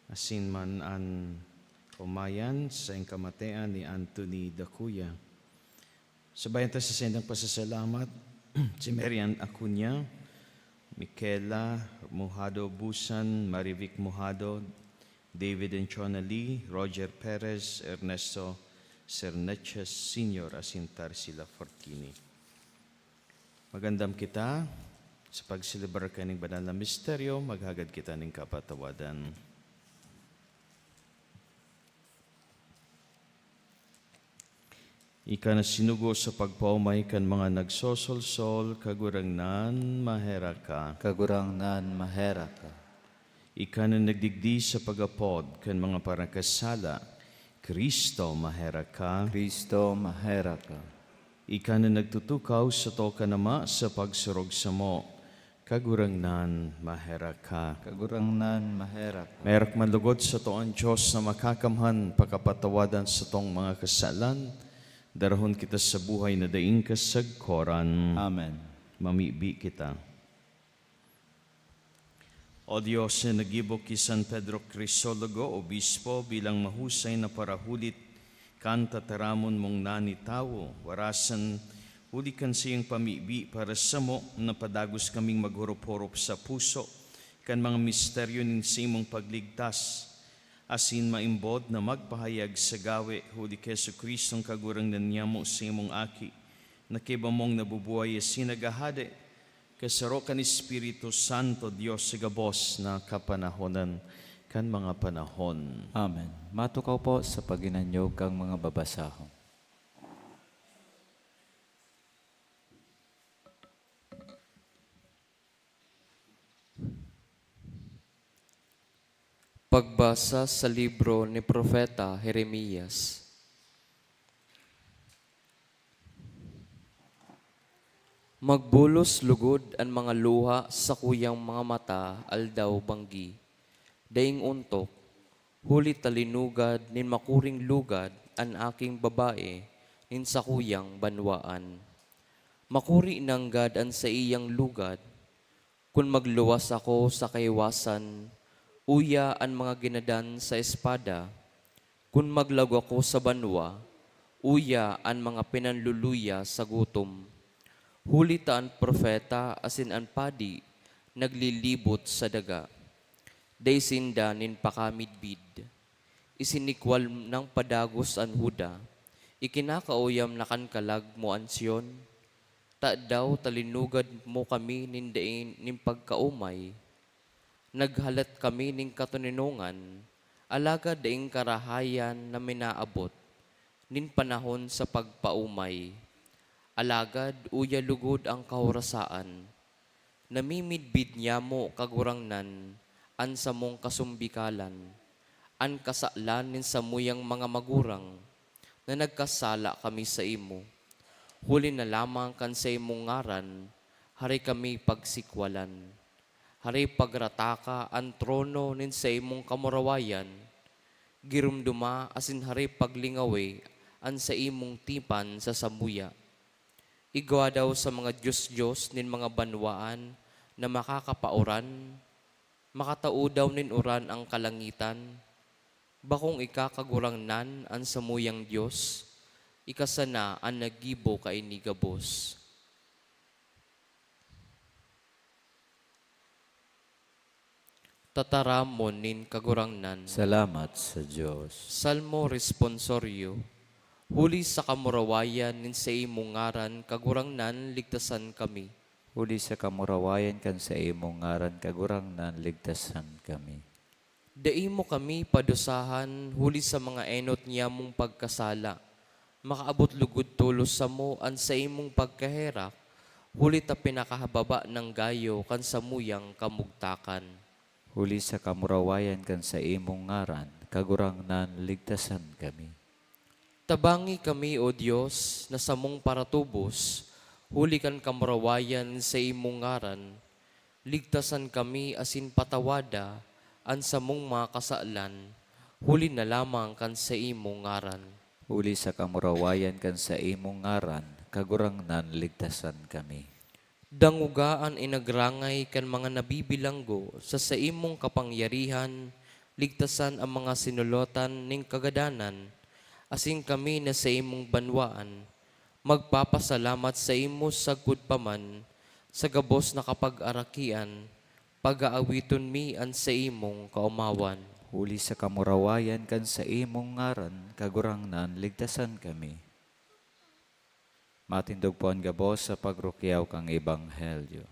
asin man an kumayan sa kamatean ni Anthony Dacuya. Sabayan ta sa saindang pasasalamat, si Mary Ann Acuña, Michaela Mojado Busan, Marivic Mojado, David and Chona Lee, Roger Perez, Ernesto Serneches Senior, asin Tarsila Fortini. Magandam kita sa pagselebrar kaning banal na misteryo, maghagad kita ning kapatawadan. Ika na sinugo sa pagpaomay kan mga nagsosolsol, Kagurangnan, maherak ka. Kagurangnan, maherak ka. Ika na nagdigdi sa pag-apod kan mga parakasala, Kristo, maherak ka. Kristo, maherak ka. Ika na nagtutukaw sa toka na ma sa pagsurog samo, Kagurangnan, maherak ka. Kagurangnan, maherak ka. Maherak man lugod sato an Dios na makakamhan pakapatawadan satong mga kasalan, darahon kita sa buhay na daing kasagkoran. Amen. Mamibi kita. O Dios, na naggibo ki San Pedro Crisologo, obispo, bilang mahusay na parahulit kan tataramon mong nani tawo, warasan huli kan saiyang pamibi para samo, napadagos kaming maghorop-horop sa puso kan mga misteryo nin saimong pagligtas, asin maimbod na magpahayag sa gawe huli ki Jesu-Cristong Kagurangnan nyamo, saimong Aki, na kaiba mong nabubuhay asin naghahade, kasaro kan Espiritu Santo, Dios sa gabos na kapanahonan kan mga panahon. Amen. Matukaw po sa paghinanyog kan mga babasahon. Pagbasa sa libro ni Propeta Jeremias. Magbulos lugod an mga luha sakuyang mga mata aldaw-banggi, daing ontok, huli ta linugad nin makuring lugad an aking babae nin sakuyang banwaan. Makuri nanggad an saiyang lugad, kun magluwas ako sa kaiwasan, uya an mga ginadan sa espada, kun maglaog ako sa banwa, uya an mga pinanluluya sa gutom. Huli ta an propeta asin an padi naglilibot sa daga. Dai sinda nin pakamidbid. Isinikwal nang padagos an Juda, ikinakauyam na kan kalag mo an Sion. Tadaw ta linugad mo kami nin dai nin pagkaomay? Naghalat kami nin katoninongan, alagad daing karahayan na minaabot nin panahon sa pagpaomay. Alagad uya lugod an kahorasaan. Namimidbid nyamo, Kagurangnan, an samong kasumbikalan, an kasalan nin samuyang mga magurang, na nagkasala kami saimo. Huli na lamang kan saimong ngaran, hare kami pagsikwalan. Hare pagrataka an trono nin saimong kamurawayan, giromdoma asin hare paglingawi an saimong tipan sa samuya. Igwa daw sa mga dios-dios nin mga banwaan na makakapaoran, makatao daw nin uran an kalangitan? Bakong ika, Kagurangnan, an samuyang Dios? Ika sana an naggibo kaini gabos. Tataramon nin Kagurangnan. Salamat sa Dios. Salmo Responsorio. Huli sa kamurawayan nin saimong ngaran, Kagurangnan, ligtasan kami. Huli sa kamurawayan kan saimong ngaran, Kagurangnan, ligtasan kami. Dai mo kami padusahan huli sa mga enot niyamong pagkasala. Makaabot lugod tolos samo an saimong pagkaherak, huli ta pinakahababa nang gayo kan samuyang kamugtakan. Huli sa kamurawayan kan saimong ngaran, Kagurangnan, ligtasan kami. Tabangi kami, O Dios, na samong paratubos, huli kan kamurawayan sa imong ngaran. Ligtasan kami asin patawada an samong mga kasalan, huli na lamang kan sa imong ngaran. Huli sa kamurawayan kan sa imong ngaran, Kagurangnan, ligtasan kami. Dangoga an inagrangay kan mga nabibilanggo sa saimong kapangyarihan, ligtasan an mga sinulotan nin kagadanan, asin kami na saimong banwaan, magpapasalamat saimo sagkod pa man sa gabos na kapag-arakian, pag-aawiton mi an saimong kaomawan. Huli sa kamurawayan kan saimong ngaran, Kagurangnan, ligtasan kami. Matindog po an gabos sa pagrukyaw kan Ebanghelyo.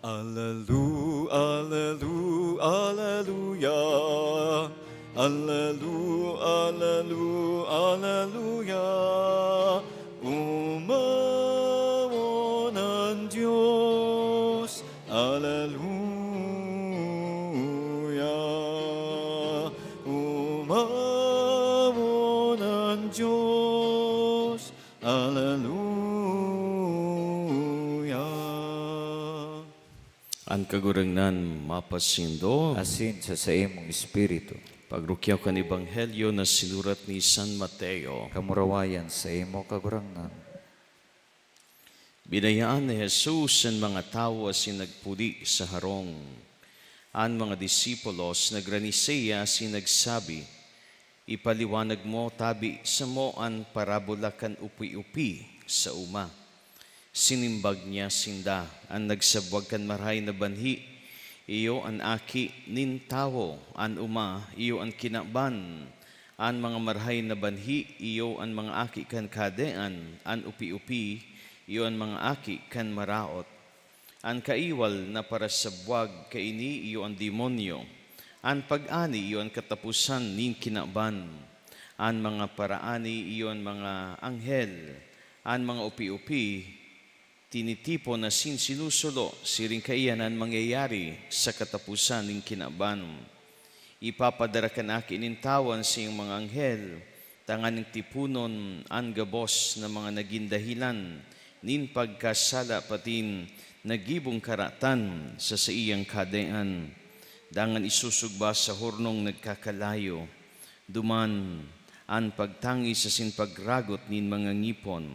Alelu, alelu, aleluya. Alelu, alelu, aleluya. Umawon an Dios. Aleluya. Umawon an Dios. Aleluya. An Kagurangnan mapasindo. Asin sa saimong espiritu. Pagrukyaw kan Ebanghelyo na sinurat ni San Mateo. Kamurawayan saimo, Kagurangnan. Binayaan ni Jesus an mga tawo asin nagpuli sa harong. An mga disipulos nagrani saiya asin nagsabi, "Ipaliwanag mo tabi samo an parabola kan upi-upi sa oma." Sinimbag niya sinda, "An nagsabwag kan marahay na banhi, iyo an Aki nin Tawo. An oma, iyo an kinaban. An mga marahay na banhi, iyo an mga aki kan Kahadean. An upi-upi, iyo an mga aki kan Maraot." An kaiwal na parasabwag kaini iyo an demonyo. An pag-ani iyo an kataposan nin kinaban. An mga paraani iyo an mga anghel. An mga upi-upi, tinitipon asin sinusulo, siring kaiyan an mangyayari sa kataposan nin kinaban. Ipapadara kan Aki nin Tawo an saiyang mga anghel, tanganing tiponon an gabos na mga nagin dahelan nin pagkasala patin nagibong karatan sa saiyang Kahadean. Dangan isusugba sa hornong nagkakalayo. Duman, an pagtangis asin pagragot nin mga ngipon.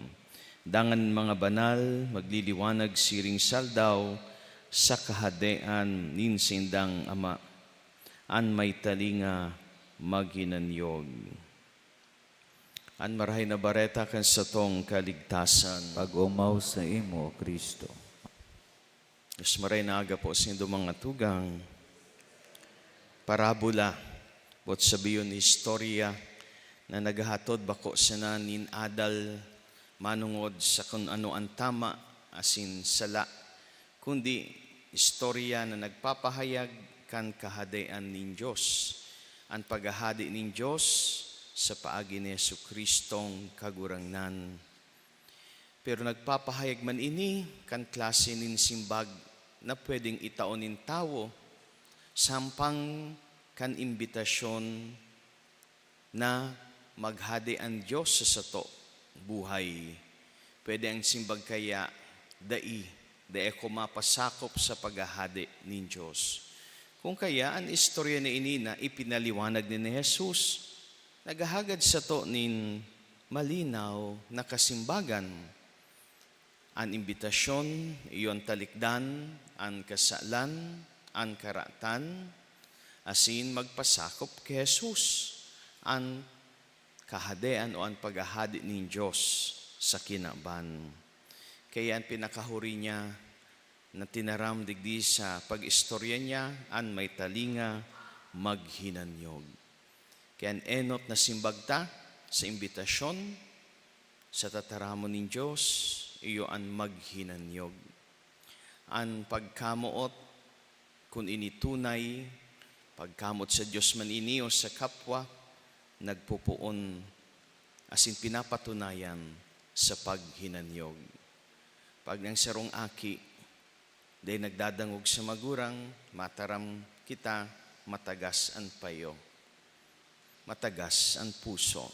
Dangan an mga banal magliliwanag siring sa aldaw sa Kahadean nin saindang Ama. An may talinga, maghinanyog. An Marahay na Bareta kan satong kaligtasan. Pag-omaw saimo, Cristo. Mas maray na aga po sa indo mga tugang. Parabola, boot sabihon, istorya na naghahatod bako sana nin adal manongod sa kun ano an tama asin sala, kundi istorya na nagpapahayag kan Kahadean nin Dios, an paghahade nin Dios sa paagi ni Jesu-Cristong Kagurangnan. Pero nagpapahayag man ini kan klase nin simbag na pwedeng itao nin tawo sampang kan imbitasyon na maghade an Dios sa sato buhay. Pwede an simbag kaya, "Dai, dai ako mapasakop sa paghahade nin Dios." Kung kaya, an istorya na ini na ipinaliwanag ni, ni Jesus, naghahagad sato nin malinaw na kasimbagan. An imbitasyon, iyo an talikdan an kasalan, an karatan, asin magpasakop ki Jesus, an Kahadean o an paghahade nin Dios sa kinaban. Kaya an pinakahuri niya, na tinaram digdi sa pag-istorya niya, an may talinga maghinanyog. Kaya an enot na simbag ta sa imbitasyon sa tataramon nin Dios, iyo an maghinanyog. An pagkamoot, kun ini tunay, pagkamoot sa Dios man ini o sa kapwa, nagpopoon asin pinapatunayan sa paghinanyog. Pag ang sarong aki dai nagdadangog sa magurang, mataram kita, matagas an payo, matagas an puso.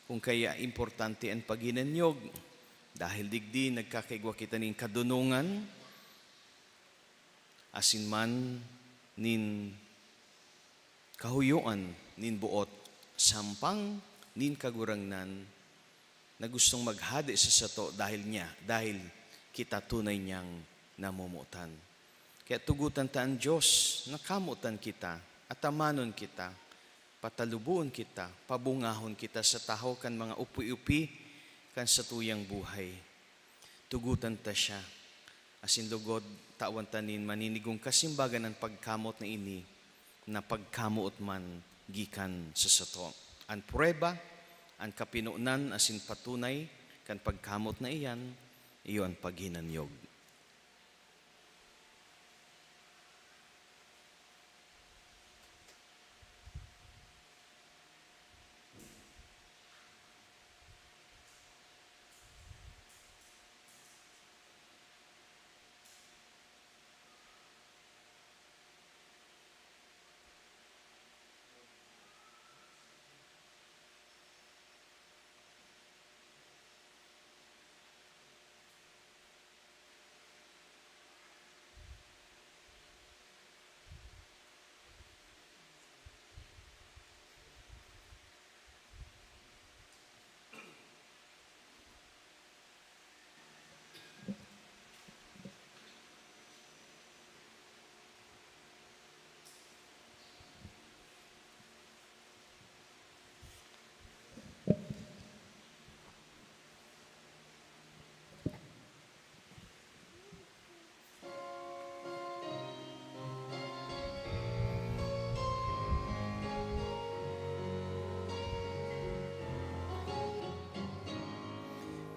Kung kaya importante an paghinanyog, dahil digdi nagkakaigwa kita nin kadunongan, asin man nin kahuyoan nin boot sampang nin Kagurangnan na gustong maghade sa sato dahil niya, dahil kita tunay niyang namomotan. Kaya tugotan ta an Dios na kamotan kita, atamanon kita, pataluboon kita, pabungahon kita sa tahaw kan mga upoy-upi kan satuyang buhay. Tugotan ta siya, asin lugod tawan ta nin maninigong kasimbagan an pagkamot na ini, na pagkamoot man gikan sa sato. An prueba, an kapinonan asin patunay kan pagkamot na iyan, iyo an paghinanyog.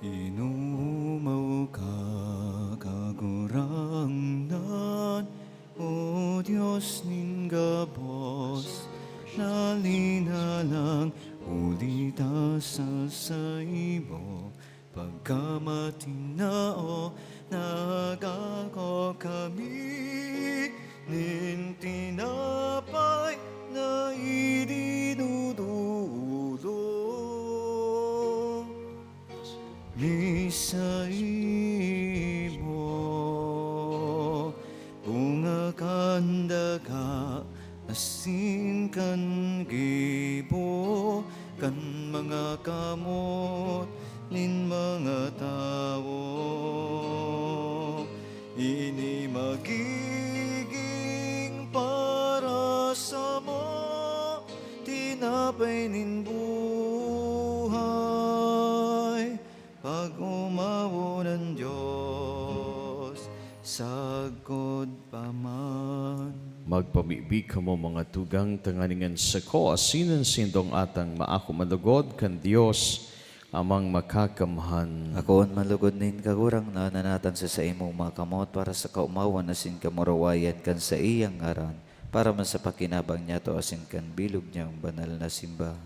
Inomaw ka, Kagurangnan, O Dios nin gabos, na linalang huli ta sa saibo. Pagkamatinao, nagako kami nin tinapay na idinudulog mi saimo, bunga kan daga asin kan gibo kan mga kamot nin mga tawo. Ini magiging para samo tinapay nin buhay, pag-omawon an Dios sagkod pa man. Magpamibi kamo, mga tugang, tanganing an sako asin an saindong atang maako malugod kan Dios Amang Makakamhan. Akoon malugod nin Kagurangnan an atang sa saimong mga kamot para sa kaomawan asin kamurawayan kan saiyang ngaran, para man sa pakinabang niyato asin kan bilog niyang banal na simbahan.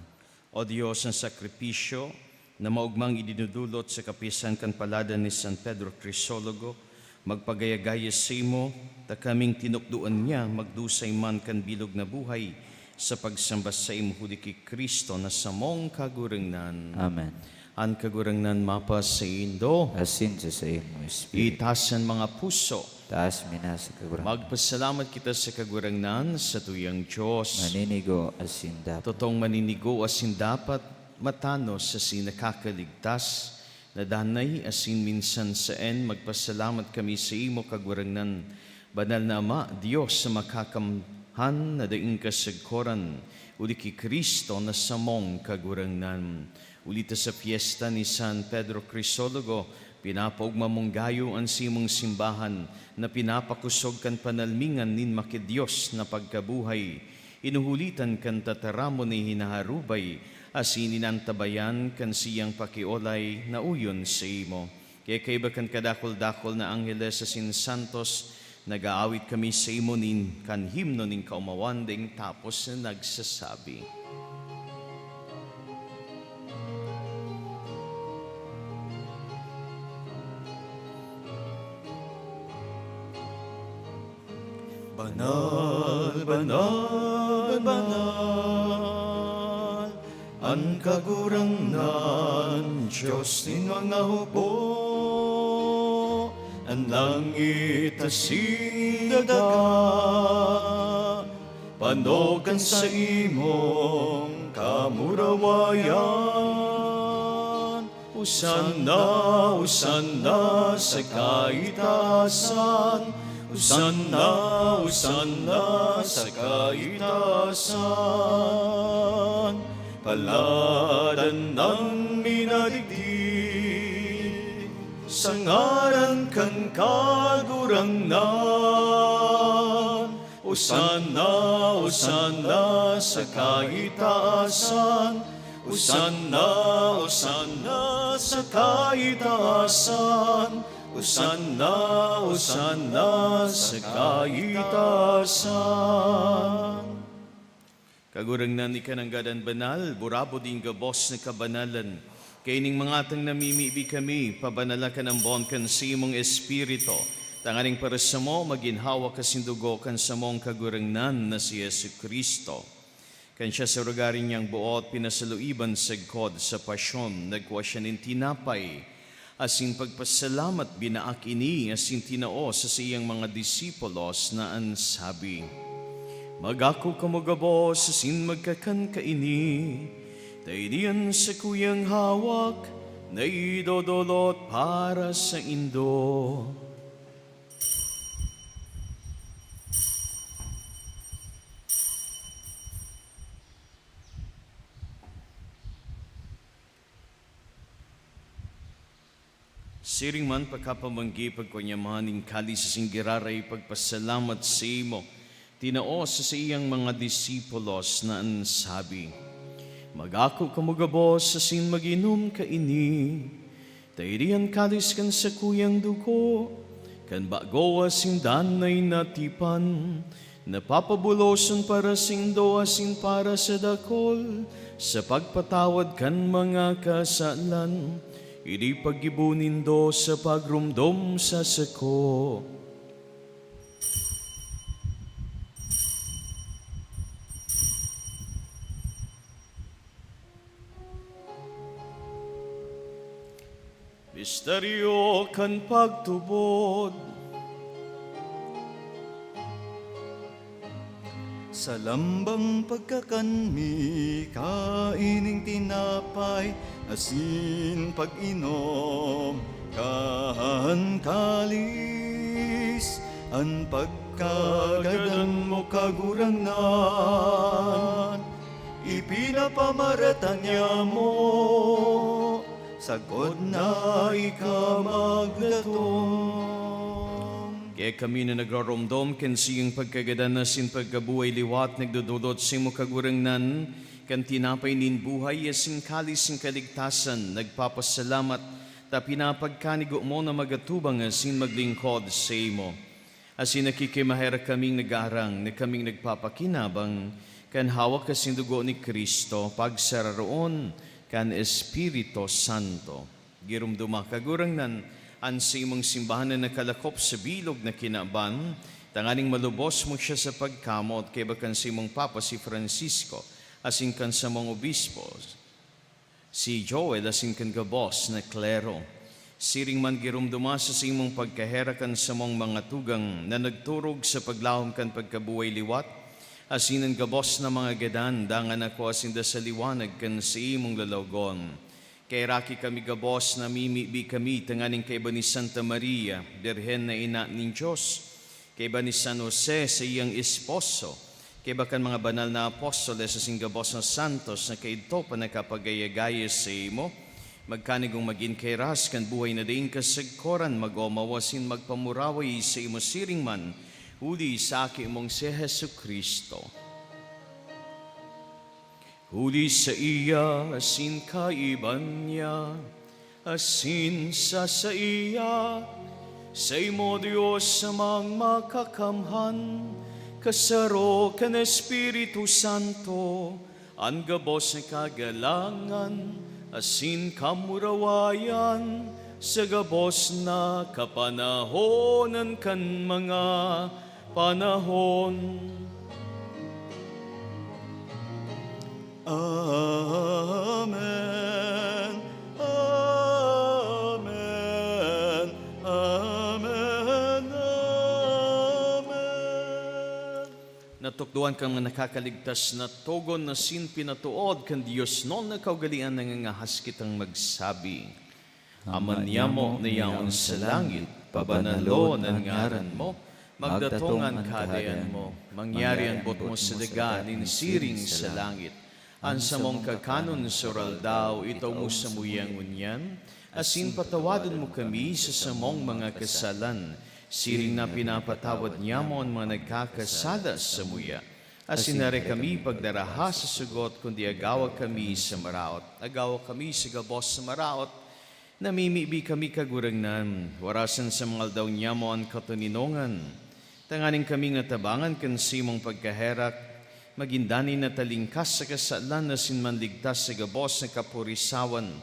O Dios, an sakripisyo na maogmang idinudulot sa kapisan kan paladan ni San Pedro Crisologo, magpagaya-gaya saimo, ta kaming tinukdoan niya magdusay man kan bilog na buhay sa pagsamba saimo, huli ki Cristo na samong Kagurangnan. Amen. An Kagurangnan mapasaindo. Asin sa saimo espiritu. Itaas an mga puso. Taas mi na sa Kagurangnan. Magpasalamat kita sa Kagurangnan, satuyang Dios. Maninigo asin dapat. Totong maninigo asin dapat, matanos asin nakakaligtas, na danay asin minsan saen, magpasalamat kami saimo, Kagurangnan. Banal na Ama, Dios sa makakamhan na daing kasagkoran, huli ki Cristo na samong Kagurangnan. Huli ta sa pyesta ni San Pedro Crisologo, Pinapaogma mong gayo an simong simbahan na pinapakosog kan panalmingan nin makidios na pagkabuhay, inuhulitan kan tataramon na hinaharubay, asin inantabayan kan siyang pakiolay na uyon saimo. Kaya kaiba kan kadakul-dakul na angheles asin santos, nag-aawit kami saimo nin kan himno nin kaomawan, daing tapos na nagsasabi, "Banal, banal, banal, an Kagurangnan, Dios nin mga hukbo, an langit asin daga, pano kan saimong kamurawayan. Hosanna, Hosanna sa kaitaasan, Hosanna, Hosanna sa kaitaasan. Paladan an minadigdi sa ngaran kan Kagurangnan. Hosanna, Hosanna sa kaitaasan. Hosanna, Hosanna sa kaitaasan. Hosanna, Hosanna sa kaitaasan." Kagurangnan, ika nanggad an banal, burabod nin gabos na kabanalan. Kaining mga atang namimibi kami, pabanala kan ambon kan saimong Espiritu, tanganing para samo magin hawak asin dugo kan samong Kagurangnan na si Jesu-Cristo. Kan siya sa rugari niyang boot pinasaluiban sagkod sa pasyon, nagkua siya nin tinapay, asin pagpasalamat, binaak ini asin tinao sa saiyang mga disipulos na an sabi, "Mag-ako kamo gabos asin magkakan kaini, ta ini an sakuyang hawak na idodolot para saindo." Siring man pakapamanggi, pagkua niya man nin kalis asin giraray pagpasalamat saimo, tinao sa saiyang mga disipulos na an sabi, "Mag-ako kamo gabos asin mag-inom kaini, ta ini an kalis kan sakuyang dugo kan bago asin danay na tipan, na papabuloson para saindo asin para sa dakul sa pagpatawad kan mga kasalan. Ini paggibo nindo sa pagromdom sa sako." Misteryo kan pagtubod. Sa lambang pagkakan mi kaining tinapay asin pag-inom kan kalis, an pagkagadan mo, Kagurangnan, ipinapamaratanya mo sagkod na ika magdatong. Kaya kami na nagroromdom kan siyang pagkagadan asin pagkabuhay liwat, nagdodolot saimo, Kagurangnan, kan tinapay nin buhay asin kalis nin kaligtasan, nagpapasalamat ta pinapagkanigo mo na magatubang asin maglingkod saimo. Asin nakikimaherak kaming nagaarang na kaming nagpapakinabang kan hawak asin dugo ni Cristo, pagsararoon kan Espiritu Santo. Giromdoma, Kagurangnan, an saimong simbahan na nakalakop sa bilog na kinaban, tanganing malubos mo siya sa pagkamot, kaiba kan saimong Papa si Francisco, asin kan samong obispo, si Joel, asin kan gabos na klero. Siring man, giromdoma sa saimong pagkaherak an samong mga tugang na nagturog sa paglahom kan pagkabuhay liwat, asin an gabos na mga gadan, dangan ako asin da sa liwanag kan saimong lalawogon. Kaheraki kami gabos, namimibi kami tanganing kaiba ni Santa Maria, Birhen na Ina nin Dios, kaiba ni San Jose, saiyang esposo, kaiba kan mga banal na apostoles asin gabos na santos na kaidto pa nakapagaya-gaya saimo, Magkanigong magin kairas kan buhay na daing kasagkoran, mag-omaw asin magpamuraway saimo siring man, huli sa Aki mong si Jesu-Cristo. Huli saiya, asin kaiba niya, asin sa saiya, saimo, Dios Amang Makakamhan, kasaro kan Espiritu Santo, an gabos na kagalangan asin kamurawayan sa gabos na kapanahonan kan mga panahon. Amen. Amen. Amen. Amen. Natukdoan kan mga nakakaligtas na togon asin pinatood kan diosnon na kaugalean, nangangahas kitang magsabi, Ama niamo na yaon sa langit, pabanalon an ngaran mo, magdatong an Kahadean mo, mangyari an boot mo sa daga nin siring sa langit. An samong kakanon sa uraldaw, itao mo samuya ngunyan, asin patawadon mo kami sa samong mga kasalan, siring na pinapatawad niamo an mga nagkakasala samuya. Asin dai kami pagdaraha sa sugot, kundi agawa kami sa maraot. Agawa kami sa gabos na maraot. Namimibi kami, Kagurangnan, warasan sa mga aldaw niamo an katoninongan, tanganing kami nga tabangan kan saimong pagkaherak, magin danay na talingkas sa kasalan asin manligtas sa gabos na kapurisawan,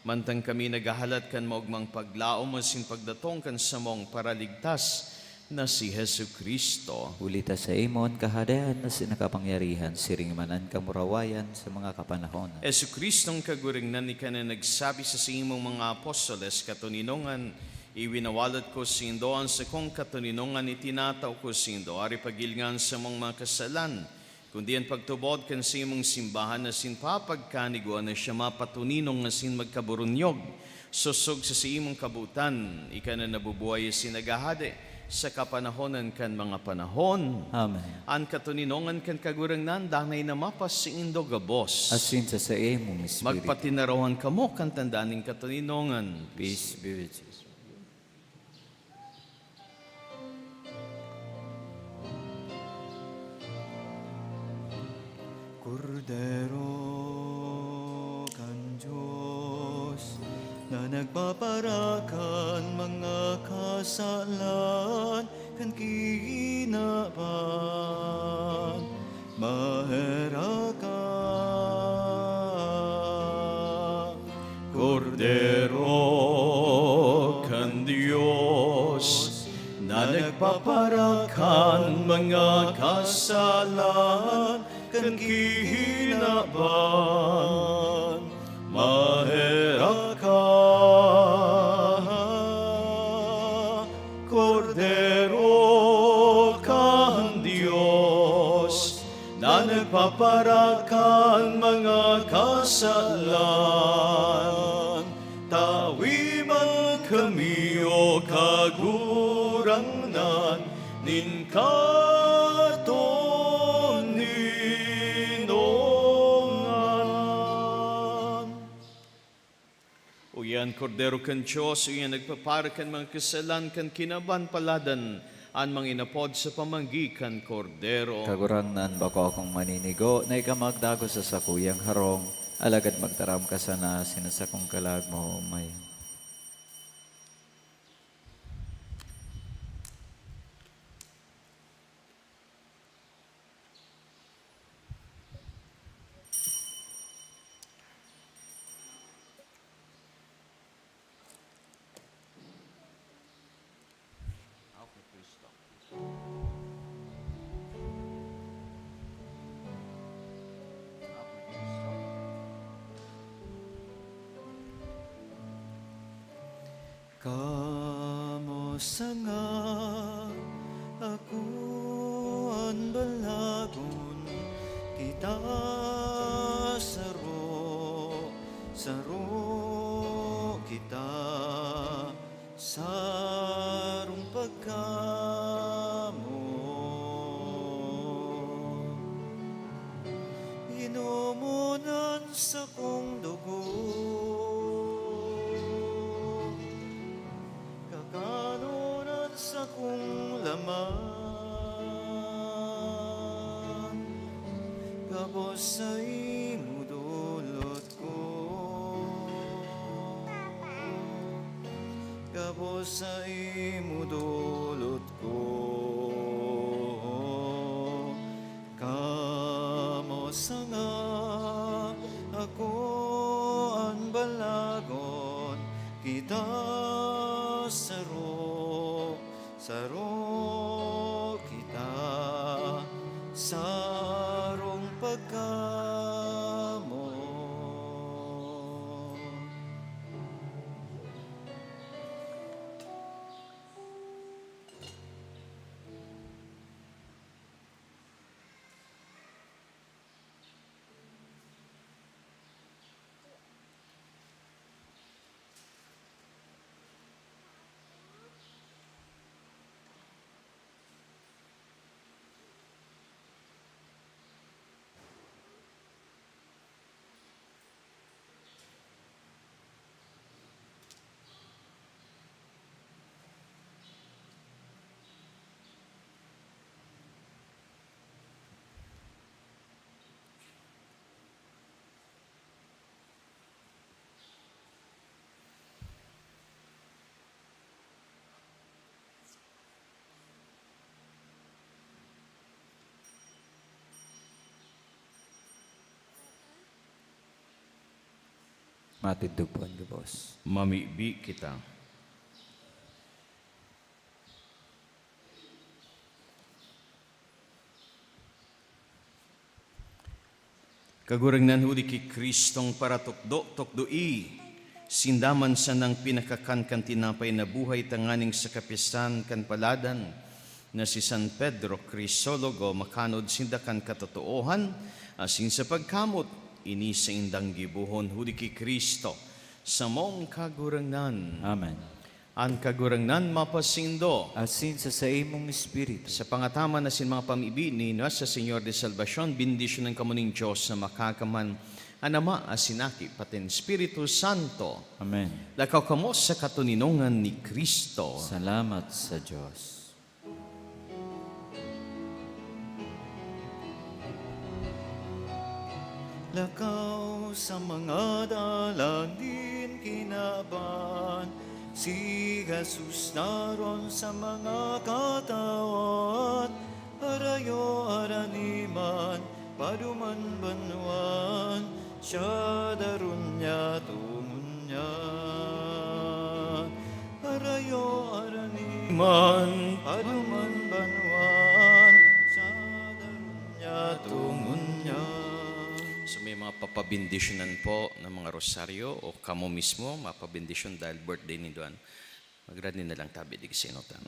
mantang kami naghahalat kan maogmang paglaom asin pagdatong kan samong Paraligtas, na si Jesu-Cristo. Huli ta saimo an kahadean asin an kapangyarihan, siring man an kamurawayan sa mga kapanahonan. Jesu-Cristong Kagurangnan, ika na nagsabi sa saimong mga apostoles, "Katoninongan, iwinawalat ko saindo an sakong katoninongan, itinatao ko saindo, ari pagilngan sa mga kasalan, kundi an pagtubod kan saimong simbahan asin papagkanigoan na siya mapatoninong asin magkaburunyog, sosog sa saimong kabotan, ika na nabubuhay asin naghahade sa kapanahonan kan mga panahon." Amen. An katoninongan kan Kagurangnan danay na mapasaindo gabos. Asin sa saimong espiritu. Magpatinarawan kamo kan tanda nin katoninongan. Peace be with you. Kordero kan Dios, na nagpapara kan mga kasalan kan kinaban, maherak ka. Kordero kan Dios, na nagpapara kan mga kasalan kan kinaban, maherak ka. Kordero kan Dios, na nagpapara kan mga kasalan, tawi man kami, O Kagurangnan, nin katoninongan. Uya an Kordero kan Dios, uya an nagpapara kan mga kasalan kan kinaban, paladan an mga inapod sa pamanggi kan Kordero. Kagurangnan, bako akong maninigo na ika magdagos sa sakuyang harong, alagad magtaram ka sana asin an sakong kalag maomayan. Kamo sanga, ako an balagon, kita saro, saro kita, sarong pagkamoot. Inomon an sakong dugo. Sakong laman, gabos saimo dolot ko. Gabos saimo dolot ko. Kamo sanga ako an balagon, kita saro, saro kita, sarong pagkamoot. Matindog po an gabos. Mamibi kita. Kagurangnan, huli ki Kristong paratukdo-tukdoi sinda man sanang pinakakan kan tinapay na buhay tanganing sa kapistahan kan paladan na si San Pedro Crisologo, makanod sinda kan katotoohan asin sa pagkamot. Ini saindang gibohon huli ki Cristo, samong Kagurangnan. Amen. An Kagurangnan mapasaindo. Asin sa saimong espiritu. Sa pangataman na sin mga pamibi ni Nuestra Señor de Salvacion, bendisyonan kamo nin Dios na Makakaman, an Ama, asin Aki, pati an Espiritu Santo. Amen. Lakaw kamo sa katoninongan ni Cristo. Salamat sa Dios. Lakaw sa mga dalan nin kinaban, si Jesus naron sa mga katawan, harayo, harani man, paduman banwan, siya daron niya, tongon niya. Harayo, harani man, paduman banwan, siya daron niya, tongon niya. So, may mga papabendisyonan po ng mga rosaryo o kamo mismo, mapabendisyon dahil birthday ni Duan. Magrani na lang tabi, digdi sa inutan.